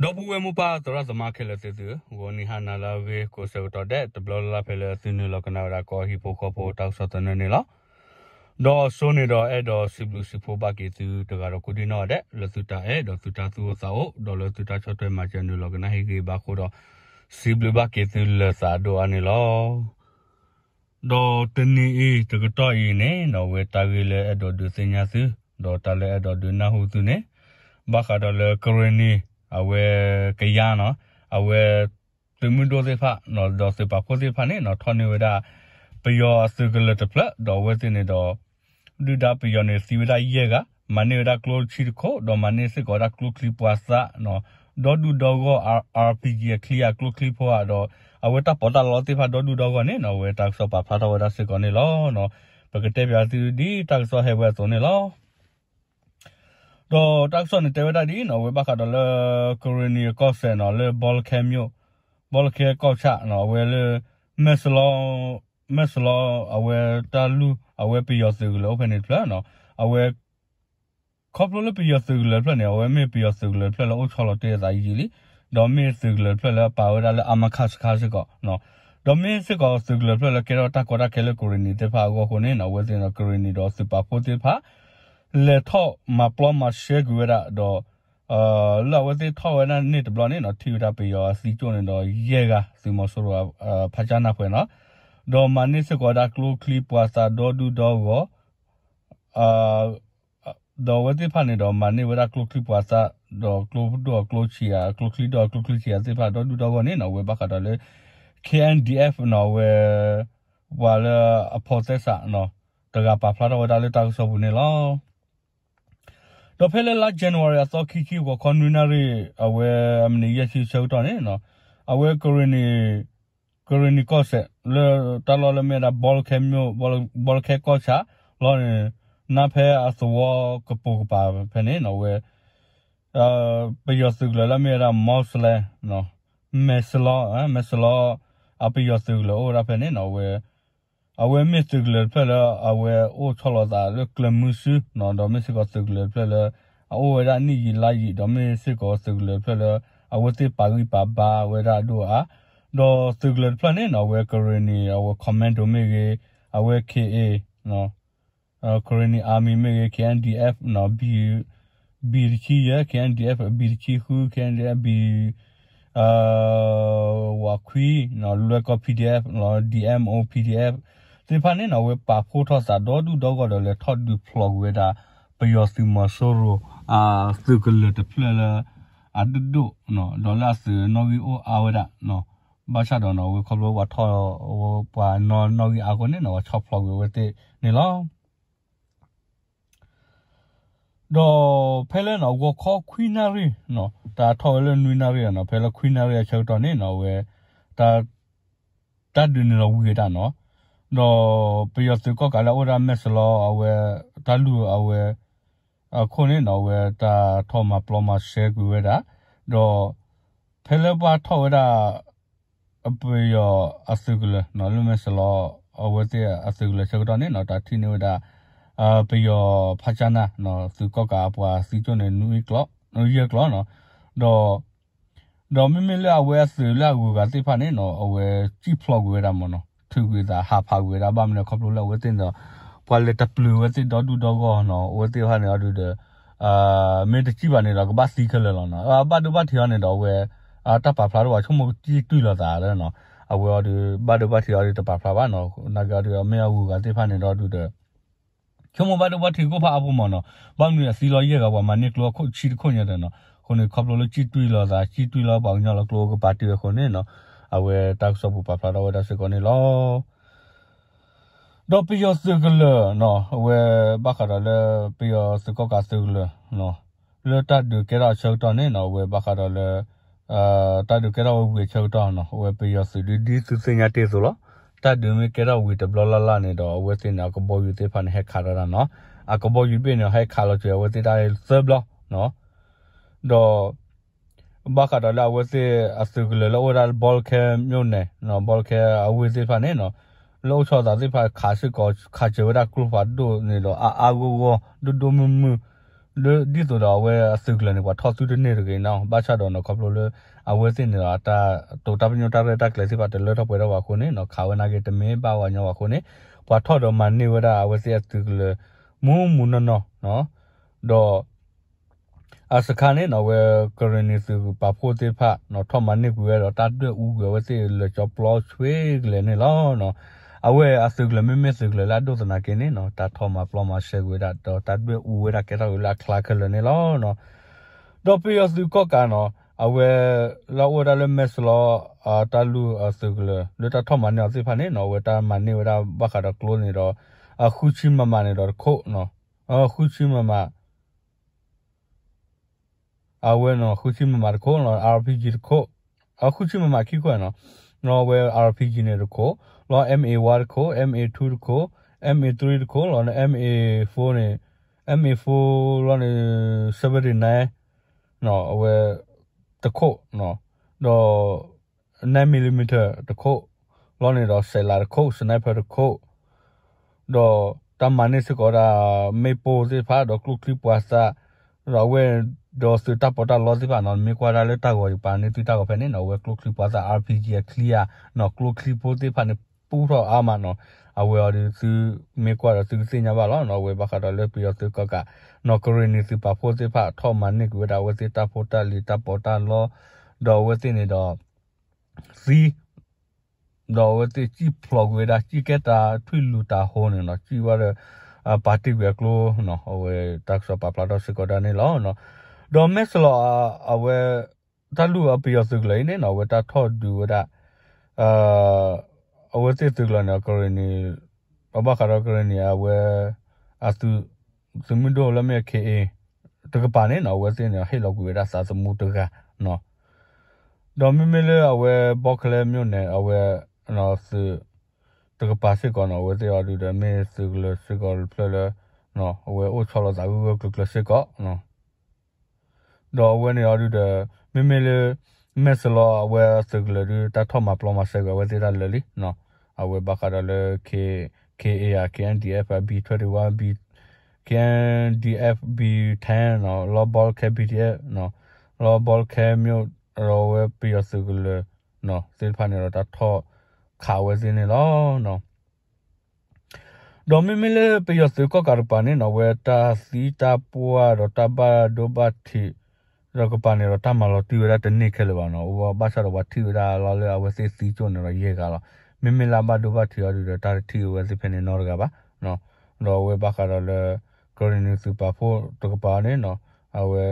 ဒီပုၢ်ဝဲၢ်မိၢ်ပၢ်သရၣ်သမါခဲလၢာ်သ့ၣ်သုဧၢ, ဂီၤနံၤဟါနၤလၢအဂ့ၤ ကိးဆၢကတီၢ်ဒဲး တဘျီလၢ်လၢ်ဖဲလၢသုနုာ်လီၤကနၣ်ဝဲဒၣ်ကီၢ်ဟံၣ်ဖိဃီဖိတၢ်ကစီၣ်သနၢၣ်န့ၣ်လီၤ. ဒီးစိန့ၣ်ဒီးအဲၣ်ဒိးစံးဘျုးစံးဖှိၣ်ဘၣ်က့ၤသုတဂၤဒီးကိးဒံနီၢ်ဂၤဒဲး လၢသုတၢ်အဲၣ်ဒီးသုတၢ်သူၣ်အိၣ်သးအိၣ် ဒီးလၢသုတၢ်ဆီၣ်ထွဲမၤစၢၤနုာ်လီၤကနၣ်ဟ့ၣ်ဂံၢ်ဘါအဃိဒီး စံးဘျုးဘၣ်က့ၤသုလၢာ်သးဒိၣ်အါန့ၣ်လီၤ. ဒီးတနံၤအံၤတကတီၢ်အံၤန့ၣ် အဝဲတၢ်ဂ့ၢ်လၢအဲၣ်ဒိးဒုးသ့ၣ်ညါသု ဒီးတၢ်လၢအဲၣ်ဒိးဒုးနၢ်ဟူသုန့ၣ် ဘၣ်ဃးဒီးလၢကရ့ၣ်နံၤ အဝဲကယါနီၤ အဝဲ သုးမုၢ်ဒိၣ်သ့ၣ်တဖၣ် ဒီးသုးပာ်ဖှိၣ်သ့ၣ်တဖၣ်န့ၣ်နီၤ ထီၣ်န့ၢ်ဝဲဒၣ် ပယီၤအသုးကလၢၤတဖျၢၣ် ဒီးအဝဲသ့ၣ်န့ၣ်ဒီး ဒုၣ်ဒါပယီၤန့ၣ်သံဝဲဒၣ်ယဲၢ်ဂၤ မၤန့ၢ်ဝဲဒၣ်ကျိချံတခိၣ် ဒီးမၤန့ၢ်စ့ၢ်ကီးဝဲဒၣ်ကျိချံပှၤသး ဒီဒူၣ်ဒီဂီၢ် RPG အချံအကျိချံဖိဧါ ဒီးအဝဲတၢ်ပီးတၢ်လီသ့ၣ်တဖၣ်ဒီဒူၣ်ဒီဂီၢ်န့ၣ်နီၤ အဝဲတၢ်ကစီၣ်ပာ်ဖျါထီၣ်ဝဲဒၣ်စ့ၢ်ကီးန့ၣ်လီၤ. ပကတဲပၠးသုဒ်တၢ်ကစီၣ်ဟဲဝဲအသိးန့ၣ်လီၤ. ဒီးတၢ်ကစီၣ်န့ၣ်တဲဝဲဒၣ်ဒ်နီၤ အဝဲဘၣ်ဃးဒီးလၢ ကရ့ၣ်နံၤအကီၢ်စဲၣ်နီၤ လၢဘီလခဲမၠိၣ် ဘီလခဲကီၢ်ဆၣ်နီၤ အဝဲလၢ မဲၢ်စလီ မဲၢ်စလီ အဝဲတၢ်လူၢ် အဝဲပယီၤသုးကလၢၤအိၣ်ဖဲန့ၣ်တဖျၢၣ်နီၤ အဝဲ ခီဖျိလၢပယီၤသုးကလၢၤတဖျၢၣ်န့ၣ် အဝဲမ့ၢ်ပယီၤသုးကလၢၤတဖျၢၣ်လၢအိၣ်ဆီလီၤတ့ၢ်အသးယံာ်လံ ဒီးမ့ၢ်သုးကလၢၤတဖျၢၣ်လၢအပာ်ဝဲဒၣ်လၢ အမခ စခါစ့ၢ်ကီး ဒီးမ့ၢ်စ့ၢ်ကီးသုးကလၢၤတဖျၢၣ်လၢကဲထီၣ်တၢ်ကီတၢ်ခဲလၢကရ့ၣ်နံၤသ့ၣ်တဖၣ်အဂီၢ်အဃိန့ၣ်နီၤ အဝဲသ့ၣ်န့ၣ် ကရ့ၣ်နံၤဒီးသုးပာ်ဖှိၣ်သ့ၣ်တဖၣ် လဲၤထီၣ်မၤပျီမၤရှဲကွံာ်ဝဲဒၣ်ဒီး လၢအဝဲသ့ၣ်ထီၣ်ဝဲဒၣ်န့ၣ်တဘျီန့ၣ်နီၤ ထံၣ်ဝဲဒၣ်ပယီၤအသံကၠိၣ်န့ၣ်ဒီးယဲၢ်ဂၤ သုးမီၤစိရိၤ ဖးကၠၢ်နၢ်ပှဲၤနီၤ ဒီးမၤန့ၢ်စ့ၢ်ကီးဝဲဒၣ်ကျိချံပှၤသးဒီဒူၣ်ဒီဂီၢ် ဒီးအဝဲသ့ၣ်တဖၣ်န့ၣ်ဒီးမၤန့ၢ်ဝဲဒၣ်ကျိချံပှၤသး ဒီးကျိဒိၣ်အကျိဆံးဧါ ကျိချံဒိၣ်အကျိချံဆံးဧါသ့ၣ်တဖၣ်ဒီဒူၣ်ဒီဂီၢ်န့ၣ်နီၤ အဝဲဘၣ်ဃးဒီးလၢ K N D F နီၤ အဝဲ ပှၤလၢအဖိးသဲစးနီၤ တဂၤပာ်ဖျါထီၣ်ဝဲဒၣ်လၢတၢ်ကစီၣ်ပူၤန့ၣ်လီၤ. ဒီးဖဲလၢလါ January အသီခံဆံ ဂီၤခီနွံနၣ်ရံၣ် အဝဲမံးနံးယဲၢ်ဆံဆၢကတီၢ်န့ၣ်နီၤ အဝဲ ကရ့ၣ်နံၤကီၢ်စဲၣ် လၢတၢ်လီၢ်လၢမ့ၢ်ဝဲဒၣ် ဘီလခဲမၠိၣ် ဘီလခဲကီၢ်ဆၣ်လီၤန့ၣ် နါဖဲအသဝီကပိာ်ကပၤဖဲန့ၣ်နီၤ အဝဲ ပယီၤသုးကလၢၤလၢမ့ၢ်ဝဲဒၣ် မီစလဲ မဲၢ်စလီ မဲၢ်စလီ အပယီၤသုးကလၢၤအိၣ်ဝဲဒၣ်ဖဲန့ၣ်နီၤ အဝဲ အဝဲမ့ၢ်သုးကလၢၤတဖျၢၣ်လၢအဝဲအိၣ်ဆီလီၤသးလၢကျဲမုဆူနီၤ ဒီးမ့ၢ်စ့ၢ်ကီးသုးကလၢၤတဖျၢၣ်လၢ အအိၣ်ဝဲဒၣ်နံၣ်ယံာ်လါယံာ် ဒီးမ့ၢ်စ့ၢ်ကီးသုးကလၢၤတဖျၢၣ်လၢ အဝဲသ့ၣ်ပာ်ဂံၢ်ပာ်ဘါဝဲဒၣ်အဒိၣ်အါ ဒီးသုးကလၢၤတဖျၢၣ်န့ၣ်နီၤ အဝဲကရ့ၣ်နံၤ အဝဲ commando မ့ၢ်ဂ့ၤ အဝဲ K A Karen Army မ့ၢ်ဂ့ၤ K N D F နီၤ B ဘံတဆံယဲၢ် K N D F ဘံတဆံဃု K N D F ဘံ ဝးခွံ လွဲၢ်ကီၢ် P D F D M O P D F သ့ၣ်တဖၣ်န့ၣ်နီၤ အဝဲပာ်ဖှိၣ်ထီၣ်သးဒီဒူၣ်ဒီဂီၢ်ဒီးလဲၤထီၣ်ဒုးဖျိးကွံာ်ဝဲဒၣ် ပယီၤသုးမီၤစိရိၤ သုးကလၢၤတဖျၢၣ်လၢ အဒိၣ်ဒိၣ် ဒီးလၢအသုးနီၣ်ဂံၢ်အိၣ်အါဝဲဒၣ် ဘၣ်ဆၣ်ဒီးနီၤ အဝဲခီဖျိပှၤထီၣ် ပှၤနီၣ်ဂံၢ်အါအဃိန့ၣ်နီၤ ပှၤဆီၣ်ဖျိးကွံာ်အဝဲသ့ၣ်န့ၣ်လီၤ. ဒီးဖဲလၢနီၤ ဂီၤခီခွံနၣ်ရံၣ်နီၤ တၢ်ထီၣ်ဝဲလၢနွံနၣ်ရံၣ်နီၤ ဖဲလၢခွံနၣ်ရံၣ်အဆၢကတီၢ်န့ၣ်နီၤ အဝဲ တၢ် တၢ်ဒုးန့ၣ်ဒီးဝံၤဝဲဒၣ်နီၤ ဒီးပယီၤသုးကီၣ်ကးလၢအအိၣ်ဝဲဒၣ်မဲၢ်စလီအဝဲ တၢ်လူၢ်အဝဲ အခိၣ်န့ၣ်နီၤ အဝဲတၢ်ထီၣ်မၤပျီမၤရှဲကွံာ်ဝဲဒၣ် ဒီး ဖဲလၢပှၤထီၣ်ဝဲဒၣ် ပယီၤအသုးကလၢၤနီၤ လၢမဲၢ်စလီ အဝဲသ့ၣ်အသုးကလၢၤဆၢကတီၢ်န့ၣ်နီၤ တၢ်ထံၣ်န့ၢ်ဝဲဒၣ် ပယီၤဖးကၠၢ်နၢ်နီၤ သုးကီၣ်ကးအပှၤသံကၠိၣ်န့ၣ် နွံကျီ ယဲၢ်ကျီနီၤ ဒီး ဒီးမ့မ့ၢ်လၢအဝဲအသုးလၢအဂုၤအဂၤသ့ၣ်တဖၣ်န့ၣ်နီၤ အဝဲစံၣ်ဖျိးကွံာ်ဝဲဒၣ်မ့ၢ်နီၤ ထုးကွံာ်သးဟးဖးကွံာ်ဝဲဒၣ် ဘၣ်မနုၤခီဖျိလၢအဝဲသ့ၣ်န့ၣ်ဒီး ပှၤလဲၤတပျုာ်ဝဲသ့ၣ်ဒီဒူၣ်ဒီဂီၢ်နီၤ အဝဲသ့ၣ်တဖၣ်န့ၣ်အီၤဒုးဒီး မ့ၢ်တစံၣ်ဘၣ်န့ၣ်ဒီး ကဘၣ်သံခဲလၢာ်လီၤနီၤ ဘၣ်ဒိဘၣ်ထံးအီၤန့၁ၣ်ဒီး အဝဲ တၢ်ပာ်ဖျါထီၣ်ဘၣ် ဆိကမိၣ်ကစံၣ်တွံၢ်လိာ်သးလီၤနီၤ အဝဲအီၤဒုး ဘၣ်ဒိဘၣ်ထံးအီၤဒုးတပာ်ဖျါဘၣ်နီၤ နာ်က့အီၤဒုး မ့ၢ်အဂုၤအဂၤသ့ၣ်တဖၣ်န့ၣ်ဒီးဒုးဒီး ဆိကမိၣ်ဘၣ်ဒိဘၣ်ထံးကအိၣ်ဖးအါဖိမ့ၢ်နီၤ ဘၣ်မနုၤအသံလီၤယဲၢ်ဂၤ ပှၤမၤန့ၢ်ကျိအခိၣ်ဆံတခိၣ်ညါဒီးနီၤ အဃိန့ၣ် ခီဖျိလၢစံၣ်တွံၢ်လိာ်သး စံၣ်တွံၢ်လီၤပှၤကညီလၢကျိကပၤတံၢ်အဃိန့ၣ်နီၤ အဝဲတၢ်ကစီၣ်ပူၤပာ်ဖျါထီၣ်ဝဲဒၣ်စ့ၢ်ကီးန့ၣ်လီၤ. ဒီးပယီၤသုးကလၢၤနီၤ အဝဲဘၣ်ဃးဒီးလၢ ပယီၤသုးကီၣ်ကးသုးကလၢၤ လၢတၢ်ဒုးကဲထီၣ်အဆၢကတီၢ်န့ၣ်နီၤ အဝဲဘၣ်ဃးဒီးလၢ တၢ်ဒုးကဲထီၣ်ဝဲဝံၤအဆၢကတီၢ်နီၤ အဝဲပယီၤသုးဒ် ဒ်သုသ့ၣ်ညါတ့ၢ်အသိးလီၤ. တၢ်ဒုးမ့ၢ်ကဲထီၣ်ဝံၤတဘျီလၢ်လၢ်န့ၣ်ဒီး အဝဲသ့ၣ်န့ၣ် အကဘီယူၤသ့ၣ်တဖၣ်န့ၣ် ဟဲခးထီၣ်ဒၣ်နီၤ. အကဘီယူၤတဘ့ၣ်န့ၣ် ဟဲခးလီၤစၢၤအဝဲသ့ၣ်တၢ်သၢဘျီနီၤ. ဒီး ဘၣ်ဃးဒီးလၢအဝဲသ့ၣ်အသုးကလၢၤလၢအိၣ်ဝဲဒၣ်လၢဘီလခဲမၠိၣ်နဲၣ်နီၤ ဘီလခဲအဝ့ၢ်သ့ၣ်တဖၣ်န့ၣ်နီၤ လၢအိၣ်ဆီသးသ့ၣ်တဖၣ်ခးစ့ၢ်ကီး ခးစၢၤဝဲဒၣ်ကျိဖးဒိၣ်န့ၣ်ဒီး အါအါဂီၢ်ဂီၢ် ဒိၣ်ဒိၣ်မုၢ်မုၢ် ဒ်သိးဒီးအဝဲအသုးကလၢၤန့ၣ် ပှၤထီၣ်သုတန့ၢ်တဂ့ၤနီၤ, ဘၣ်ဆၣ်ဒီးနီၤ ခီဖျိလၢ အဝဲသ့ၣ်န့ၣ်ဒီး တၢ်တိာ်တၢ်ပညိၣ်တၢ်ရဲၣ်တၢ်ကျဲၤသ့ၣ်တဖၣ်တလၢထီၣ်ပှဲၤထီၣ်ဘၣ်အဃိန့ၣ်နီၤ ခးဝဲနာ်က့တမ့ၢ်ဘၣ်ဝဲညီဘၣ်အဃိန့ၣ် ပှၤထီၣ်ဒီးမၤန့ၢ်ဝဲဒၣ်အဝဲသ့ၣ်အသုးကလၢၤ မူမူနီၢ်နီၢ်နီၤ, ဒီး အစခါန့ၣ်နီၤ အဝဲကရ့ၣ်နံၤသုးပာ်ဖှိၣ်သ့ၣ်တဖၣ် ထီၣ်မၤန့ၢ်ကွံာ်ဝဲဒီးတၢ်ဒွဲၣ်အူကွံာ်အဝဲသ့ၣ်လၢာ်ကၠီပျီဆွ့ကလဲာ်န့ၣ်လီၤ. အဝဲအသုးကလၢၤမ့မ့ၢ်သုးကလၢၤလၢအဒိၣ်သနာ်က့န့ၣ်နီၤ တၢ်ထီၣ်မၤပျီမၤစဲကွံာ်ဝဲဒၣ် ဒီးတၢ်ဒွဲၣ်အူဝဲဒၣ်ကဲထီၣ်ဝဲလၢအချါခဲလၢာ်န့ၣ်လီၤ. ဒီးပယီၤသုးကီၢ်ကးနီၤ အဝဲ လၢအအိၣ်ဝဲဒၣ်လၢမဲၢ်စလီ တၢ်လူၢ်အသုးကလၢၤ လၢတၢ်ထီၣ်မၤန့ၢ်အီၤသ့ၣ်တဖၣ်န့ၣ်နီၤ အဝဲတၢ်မၤန့ၢ်ဝဲဒၣ်ဘၣ်ဃးဒီးကျိန့ၣ်ဒီး အဃုဆံမမန့ၣ်ဒီးတခိၣ်, အဃုဆံမမ အဝဲနီၤ ဃုဆံမမတခိၣ်လီၤ RPG တခိၣ်, အဃုဆံမမခံခိၣ်နီၤ, လီၤဝဲ RPG န့ၣ်တခိၣ်, လီၤ MA one တခိၣ်, MA two တခိၣ်, MA three တခိၣ်လီၤ MA four န့ၣ်, MA four လီၤန့ၣ် seventy nine အဝဲ တခိၣ်, ဒီး nine millimeter တခိၣ်, လီၤန့ၣ်ဒီး စဲးလးတခိၣ် sniper တခိၣ်, ဒီးတၢ်မၤန့ၢ်စ့ၢ်ကီးဒၣ် မ့ၣ်ပိၢ်သ့ၣ်တဖၣ် ဒီးကျိချံပှၤသး, ဒီးအဝဲ ဒီးသုးတၢ်ပီးတၢ်လီသ့ၣ်တဖၣ်နီၤ မ့ၢ်ကွၢ်ဒၣ်လၢတၢ်ဂီၤယပာ်န့ၢ်သုတၢ်ဂီၤဖဲန့ၣ်နီၤ အဝဲကျိချံပှၤသး RPG အချံဧါ, နီၤ ကျိချံဖိသ့ၣ်တဖၣ်န့ၣ် ပူထီၣ်အါမးနီၤ, အဝဲအီၤဒီးသုမ့ၢ်ကွၢ်ဒီးသုကသ့ၣ်ညါဘၣ်လီၤနီၤ အဝဲဘၣ်ဃးဒီးလၢပယီၤသုးကီၢ်ကး, နီၤကရ့ၣ်နံၤသုးပာ်ဖှိၣ်သ့ၣ်တဖၣ် ထီၣ်မၤန့ၢ်ကွံာ်ဝဲဒၣ်အဝဲသ့ၣ်တၢ်ဖိတၢ်လံၤတၢ်ပီးတၢ်လီ, ဒီးအဝဲသ့ၣ်န့ၣ်ဒီး သံ ဒီးအဝဲသ့ၣ်စံၣ်ဖျိးကွံာ်ဝဲဒၣ် စံၣ်ကဲတၢ်ထွံၣ်လူၤတၢ်ဟိန့ၣ်နီၤ စံၣ်ဝဲဒီး ပာ်တ့ၢ်ကွံာ်အကျိနီၤ အဝဲတၢ်ကစီၣ်ပာ်ဖျါထီၣ်စ့ၢ်ကီးဒၣ်န့ၣ်လီၤ. ဒီးမဲၢ်စလီၤ အဝဲ တၢ်လူၢ်အပယီၤသုးကလၢၤအံၤန့ၣ်နီၤ အဝဲတၢ်ထီၣ်ဒုးဝဲဒၣ် အဝဲသ့ၣ်သုးကလၢၤန့ၣ် ကရ့ၣ်နံၤ အဘၣ်ဃးဒီးကရ့ၣ်နံၤ အဝဲ အသုး သုးမုၢ်ဒိၣ်လၢမ့ၢ် ခ့ၣ်အ့ၣ် တကပၤန့ၣ်နီၤ အဝဲသ့ၣ်န့ၣ် ဟ့ၣ်လီၤကွံာ်ဝဲဒၣ်သးသမူတဂၤနီၤ, ဒီးမ့မ့ၢ်လၢအဝဲဘီခဲလၢာ်မျိၣ်န့ၣ် အဝဲ သုး တကပၤစ့ၢ်ကီးနီၤ အဝဲသ့ၣ်အီၤဒုးဒီး မ့ၢ်သုးကလၢၤစ့ၢ်ကီးတဖျၢၣ်လၢ အဝဲအိၣ်ဆီလီၤသးဂၢၢ်ဂၢၢ်ကျၢၤကျၢၤစ့ၢ်ကီး ဒီးအဝဲန့ၣ်အီၤဒုးဒီး မ့မ့ၢ်လၢ မဲၢ်စလီၤ အဝဲသုးကလၢၤဒုး တၢ်ထီၣ်မၤပျီမၤစဲကွံာ်အဝဲသ့ၣ်တၢ်လၢာ်လံ အဝဲဘၣ်ဃးဒီးလၢ ခ့ၣ်အ့ၣ် ဧါ ခ့ၣ်အၣ်ဒံၣ်အၣ် ဘံၣ် ထွဲၣ်တံၣ်ဝါ ဘံၣ် ခ့ၣ်အၣ်ဒံၣ်အၣ် ဘံၣ် ထဲ လီၤဘီလ်ခဲ ဘံၣ် ထဲ လီၤဘီလ်ခဲမျိၣ် ဒီးအဝဲပယီၤသုးကလၢၤ သ့ၣ်တဖၣ်န့ၣ်ဒီးတၢ်ထီၣ်ခးအဝဲသ့ၣ်န့ၣ်လီၤ. ဒီးမ့မ့ၢ်လၢပယီၤသုးကီၣ်ကးတကပၤန့ၣ်နီၤ အဝဲတၢ်သံတၢ်ပှၢ်ဒီးတၢ်ဘၣ်ဒိဘၣ်ထံး တကပၤန့ၣ်ဒီးတၢ်မၤလီၤတံၢ်ဝဲဒၣ်တန့ၢ်ခဲလၢာ်ဘၣ်နီၤ, အဝဲဘၣ်ဆၣ်ဒီးပှၤထံၣ်ဝဲဒၣ်လီၤလၢအဝဲသ့ၣ်သံကၠိၣ်န့ၣ်ဒီးယဲၢ်ဂၤလီၤ. မ့မ့ၢ်လၢအဘၣ်ဒိဘၣ်ထံးအီၤဒုးဒီး တၢ်တထံၣ်အဝဲသ့ၣ်ဖဲန့ၣ်နီတဂၤဘၣ်. ဒီးအဝဲဘၣ်ဃးဒီးလၢ ကရ့ၣ်နံၤသုးပာ်ဖှိၣ်တကပၤန့ၣ်နီၤ အဝဲ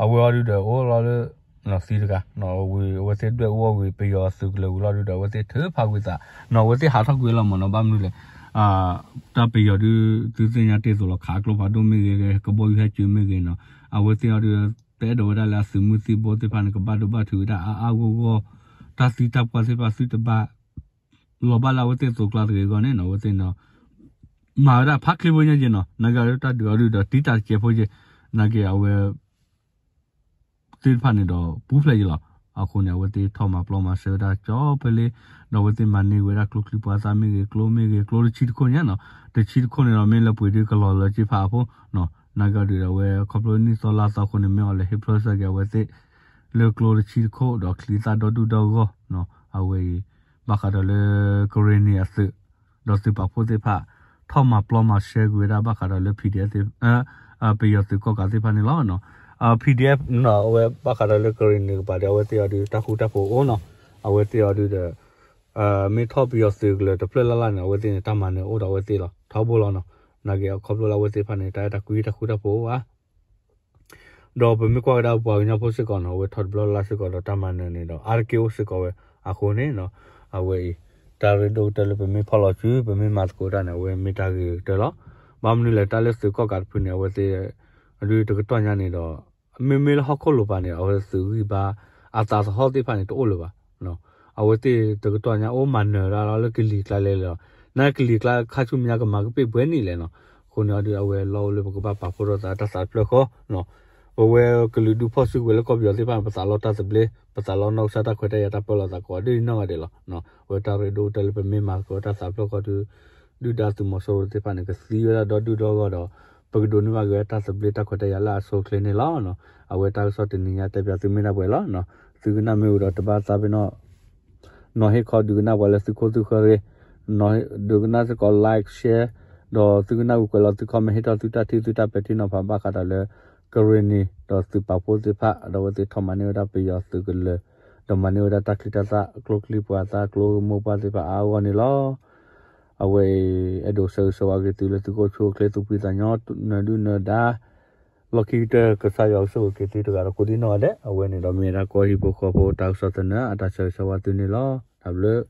အဝဲအီၤဒုးဒီးအိၣ်လီၤလၢ သံတဂၤ ဝံၤအဝဲသ့ၣ်ဒွဲၣ်အူအီၣ်ဝံၤ ပယီၤသုးကလၢၤဝံၤလီၤဒုးဒီး အဝဲသ့ၣ်ထုးဖးကွံာ်သးနီၤ အဝဲသ့ၣ်ဟးထီၣ်ကွံာ်လီၤမးနီၤ ဘၣ်မနုၤလဲၣ် တၢ်ပယီၤဒုး သုသ့ၣ်ညါတ့ၢ်သိးလီၤ ခးကျိဖးဒိၣ်မ့ၢ်ဂ့ၤ ကဘီယူၤဟဲစၢၤမ့ၢ်ဂ့ၤနီၤ အဝဲသ့ၣ်အီၤဒုး တအဲၣ်ဒိးဝဲဒၣ်လၢအသုးမုၢ်သံၣ်ဘိသ့ၣ်တဖၣ်န့ၣ် ကဘၣ်ဒိဘၣ်ထံးဝဲဒၣ်အါအါဂီၢ်ဂီၢ် တၢ်သံတၢ်ပှၢ်သ့ၣ်တဖၣ်သုတဘၣ် လီၤဘၣ်လၢအဝဲသ့ၣ်အသိးကျါတဂ့ၤအဂီၢ်န့ၣ်နီၤ အဝဲသ့ၣ်နီၤ မၤဝဲဒၣ်ဖးချ့ဖိညါက့နီၤ နာ်က့အီၤဒုးဒီးတံၢ်တၢ်တစဲးဖိက့ နာ်က့အဝဲ သ့ၣ်တဖၣ်န့ၣ်ဒီးပူၤဖျဲးယလီၤ. အဃိန့ၣ် အဝဲသ့ၣ်ထီၣ်မၤပျီမၤစဲဝဲဒၣ်ကၠီဖဲလ့ ဒီးအဝဲသ့ၣ်မၤန့ၢ်ဝဲဒၣ်ကျိချံပှၤသၣ်မ့ၢ်ဂ့ၤ ကျိမ့ၢ်ဂ့ၤ ကျိတဆံတခိၣ်ညါနီၤ တဆံတခိၣ်န့ၣ်ဒီးမ့ၢ်လၢပှ့ၤဒုကလီၤလၢက့ဖးအဖိ နာ်က့အီၤဒုးဒီးအဝဲခီဖျိနံၣ်သီလါသီအဃိန့ၣ် မ့ၢ်အီၤလဲၤဟ့ၣ်ဖျိစ့ၢ်ကီးအဝဲသ့ၣ် လၢကျိတဆံတခိၣ်ဒီးချံသၣ်ဒီဒူၣ်ဒီဂီၢ် အဝဲအံၤ ဘၣ်ဃးဒီးလၢကရ့ၣ်နံၤအသုး ဒီးသုးပာ်ဖှိၣ်သ့ၣ်တဖၣ် ထီၣ်မၤပျီမၤစဲကွံာ်ဝဲဒၣ်ဘၣ်ဃးဒီးလၢ PDF ပယီၤသုးကီၣ်ကးသ့ၣ်တဖၣ်န့ၣ်လီၤ. PDF နီၤ အဝဲဘၣ်ဃးဒီးလၢကရ့ၣ်နံၤတကပၤဒီး အဝဲသ့ၣ်အီၤဒုးတၢ်ဃူတၢ်ဖိးအိၣ်နီၤ အဝဲသ့ၣ်အီၤဒုးဒီး မ့ၢ်ထီၣ်ပယီၤသုးကလၢၤတဖျၢၣ်လၢ်လၢ်န့ၣ် အဝဲသ့ၣ်န့ၣ် တၢ်မၤနၢၤအိၣ်ဒီးအဝဲသ့ၣ်လီၤ ထီဘိလီၤနီၤ. နာ်က့အခီဖျိလၢအဝဲသ့ၣ်တဖၣ်န့ၣ် တၢ်အဲၣ်တၢ်ကွံတၢ်ဃူတၢ်ဖိးအိၣ်ဧါ ဒီးပမ့ၢ်ကွၢ်ကဒါပှၤကညီဖိစ့ၢ်ကီးနီၤ အဝဲထီၣ်တဘျီလၢ်လၢ်စ့ၢ်ကီးဒီးတၢ်မၤနၢၤန့ၣ်ဒီး အါတက့ၢ်အိၣ်စ့ၢ်ကီးဝဲ အဃိန့ၣ်နီၤ အဝဲအံၤ တၢ်ရ့ဒိၣ်ကတၢၢ်လၢပမ့ၢ်ဖီၣ်လီၤစု ပမ့ၢ်မၤသကိးတၢ်န့ၣ် အဝဲမ့ၢ်တၢ်ဂ့ၤကတၢၢ်လီၤ. ဘၣ်မနုၤလဲၣ် တၢ်လၢသုးကီၣ်ကးတဖုန့ၣ် အဝဲသ့ၣ် ဒုးတကတီၢ်ညါန့ၣ်ဒီး မ့မ့ၢ်လၢဟီၣ်ခိၣ်လိၤပၤန့ၣ် အဝဲသုးဂံၢ်ဘါ အသးသဟီၣ်သ့ၣ်တဖၣ်န့ၣ် တအိၣ်လၢၤဘၣ် အဝဲသ့ၣ်တကတီၢ်ညါအိၣ်မၤနၢၤဒၣ်လီၤလၢကလံၤကျါလဲၣ်လီၤ. နာ်ကလံၤကျါခါဆူမဲာ်ညါကမၤကပ့ၢ်ပှဲၤနံၣ်လဲၣ်နီၤ. အဃိန့ၣ်အီၤဒုး အဝဲလီၢ်အိၣ်လၢပကဘၣ်ပာ်ဖှိၣ်ထီၣ်သးတၢ်သးတဖျၢၣ်ဃီနီၤ. ပဝဲကလုာ်ဒူၣ်ဖီၣ်စုကဝဲၤလၢကီၢ်ပယီၤသ့ၣ်တဖၣ်န့ၣ် ပသးလီတၢ်သဘျ့ ပသးလီနီၢ်ကစၢ်တၢ်ခွဲးတၢ်ယာ်တၢ်ပၢလီၤသးကိးဂၤဒဲးနီၢ်ဂၤဒဲးလီၤ. အဝဲတၢ်ရ့ဒိၣ်ကတၢၢ်လၢပမ့ၢ်မၤသကိးတၢ်သးတဖျၢၣ်ဃီဒုး ဒုၣ်ဒါသုးမီၤစိရိၤသ့ၣ်တဖၣ်န့ၣ် ကသံဝဲဒၣ်ဒီဒူၣ်ဒီဂီၢ်ဒီး ပကဒိးန့ၢ်ဘၣ်က့ၤဝဲတၢ်သဘျ့တၢ်ခွဲးတၢ်ယာ်လၢအဆိအချ့န့ၣ်လီၤ. အဝဲတၢ်ကစီၣ်တနံၤညါတဲပၠးသုမ့ၢ်ဒၣ်ပှဲၤလီၤ. သုကနၣ်မ့ၢ်ဝံၤဒီးတဘၣ်သးပ့ၤနီၣ် နီၤဟ့ၣ်ခီဒုးကနၣ်ပှၤလၢသုခိၣ်သုဃၢၤရ့ၣ်, ဒုးကနၣ်စ့ၢ်ကီး like share ဒီးသုကနၣ်ဝံၤကွဲးလီၤသု comment ဟ့ၣ်ထီၣ်သုတၢ်ထံၣ်သုတၢ်ပဲာ်ထံနီၤဖးဘၣ်ဃးဒီးလၢ ကရ့ၣ်နံၤ ဒီးသုးပာ်ဖှိၣ်သ့ၣ်တဖၣ် ဒီးအဝဲသ့ၣ်ထီၣ်မၤန့ၢ်ဝဲဒၣ်ပယီၤသုးကလၢၤ, ဒီးမၤန့ၢ်ဝဲဒၣ်တၢ်ချံတၢ်သၣ် ကျိချံပှၤသၣ်ကျိမိၢ်ပှၢ်သ့ၣ်တဖၣ်အါအါဂီၢ်ဂီၢ်န့ၣ်လီၤ. အဝဲအံၤ အဲၣ်ဒိးဆၢဂ့ၤဆၢဝါက့ၤသုလၢသုကအိၣ်ဆူၣ်အိၣ်ချ့ သူၣ်ဖှံသးညီ နၢၤဒုၣ်နၢၤဒါ လီၢ်ခံကတၢၢ် ကစၢ်ယွၤကဆိၣ်ဂ့ၤက့ၤသုတဂၤဒီးကိးဒံနီၢ်ဂၤဒဲး. အဝဲန့ၣ်ဒီးမ့ၢ်ဝဲဒၣ်ကီၢ်ဟံၣ်ဖိဃီဖိတၢ်ကစီၣ်သနၢၣ် အတၢ်ဆၢဂ့ၤဆၢဝါသုန့ၣ်လီၤ. တၢ်ဘျုး